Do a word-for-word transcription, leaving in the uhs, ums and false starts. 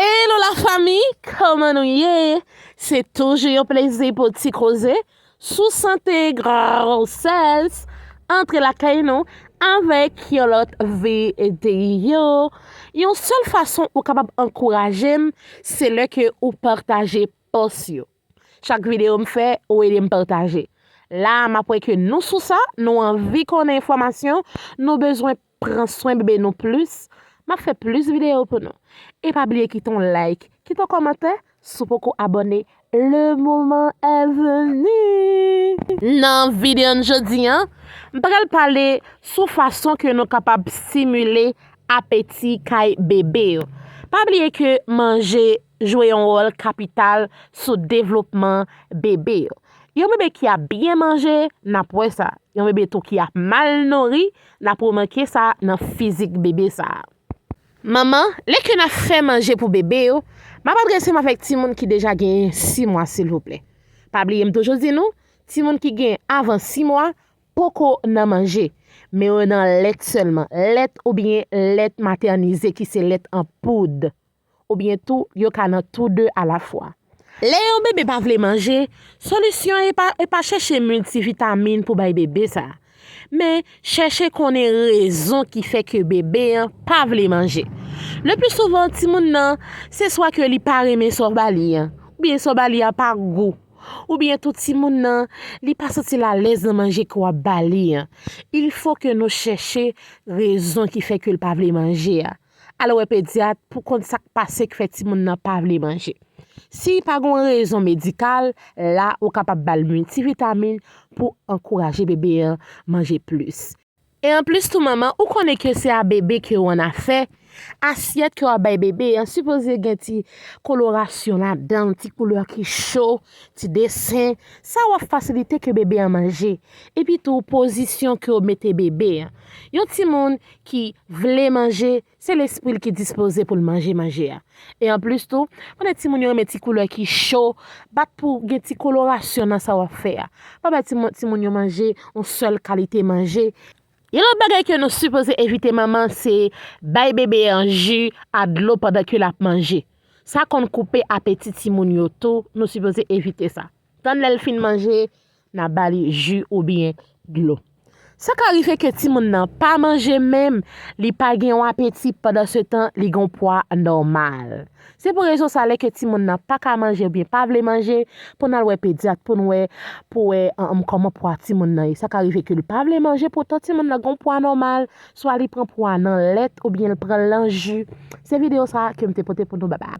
Hello la fami, kòman nou ye? Se toujou yon plezi pou ti koze sou sante, gwosès, antre lakay nou avèk yon lòt videyo. Yon sèl fason ou kapab ankouraje m, se lè ke ou pataje pòs yo. Chak videyo m fè, ou ede m pataje. La, m ap wè ke nou sou sa, nou anvi konnen enfòmasyon, nou bezwen pran swen bebe nou plis, m ap fè plis videyo pou nou. E pa bliye kite yon like, kite yon kòmantè, si w poko abòne, le moment est venu. Nan videyo n jodi a, m pral pale sou fason ke nou kapab stimile apeti kay bebe yo. Pa bliye ke manje jwe yon wòl kapital sou devlopman bebe yo. Yon bebe ki ap byen manje, n ap wè sa. Yon bebe tou ki ap mal nouri, n ap remake sa nan fizik bebe sa a. Manman, lè ke n ap fè manje pou bebe yo, m ap adrese m avèk timoun ki deja genyen sis mwa, silvouplè. Pa bliye m toujou di nou, timoun ki gen avan sis mwa poko nan manje, men yo nan lèt sèlman, lèt oubyen lèt matènize ki se lèt an poud, oubyen tou yo ka nan tou de alafwa. Lè yon bebe pa vle manje, solisyon e pa, e pa chèche miltivitamin pou bay bebe sa a, men chèche konnen rezon ki fè ke bebe an pa vle manje. Le pli souvan, timoun nan, se swa ke li pa renmen sa w ba li an, oubyen sa w ba li an pa gou, oubyen tou timoun nan, li pa santi l alèz nan manje ke w ap ba li an. Il faut que nou chèche rezon ki fè ke l pa vle manje a. Al wè pedyat pou konn sa k pase k fè timoun nan pa vle manje. Si pa gen yon rezon medikal, la ou kapab ba l miltivitamin pou ankouraje bebe an manje plis. E anplis tou manman, ou konnen ke se a bebe ke w annafè, asyèt ke w ap bay bebe an sipoze gen ti kolorasyon ladan l, ti koulè ki cho, ti desen, sa w ap fasilite ke bebe an manje. Epi tou pozisyon ke w mete bebe an. Yon timoun ki vle manje, se lespri l ki dispoze pou l manje manje a. E anplis tou, konnen timoun yo renmen ti koulè ki cho, bat pou gen ti kolorasyon nan sa w ap fè a. Pa bay timoun, timoun yo manje yon sèl kalite manje. Yon lòt bagay ke nou sipoze evite manman, se bay bebe an ji a dlo pandan ke l ap manje. Sa konn koupe apeti timoun yo tou, nou sipoze evite sa. Tann lè l fin manje, n a ba li ji oubyen dlo. Sa ka rive ke timoun nan pa manje menm, li pa gen yon apeti, pandansetan li gen yon pwa nòmal. Se pou rezon sa lè ke timoun nan pa ka manje oubyen pa vle manje, pou n al wè pedyat, pou n wè, pou wè, um, kòman pwa timoun nan ye. Sa ka rive ke li pa vle manje, poutan timoun nan gen yon pwa nòmal, swa li pran pwa nan lèt oubyen li pran l nan ji. Se videyo sa ke m te pote pou nou, babay.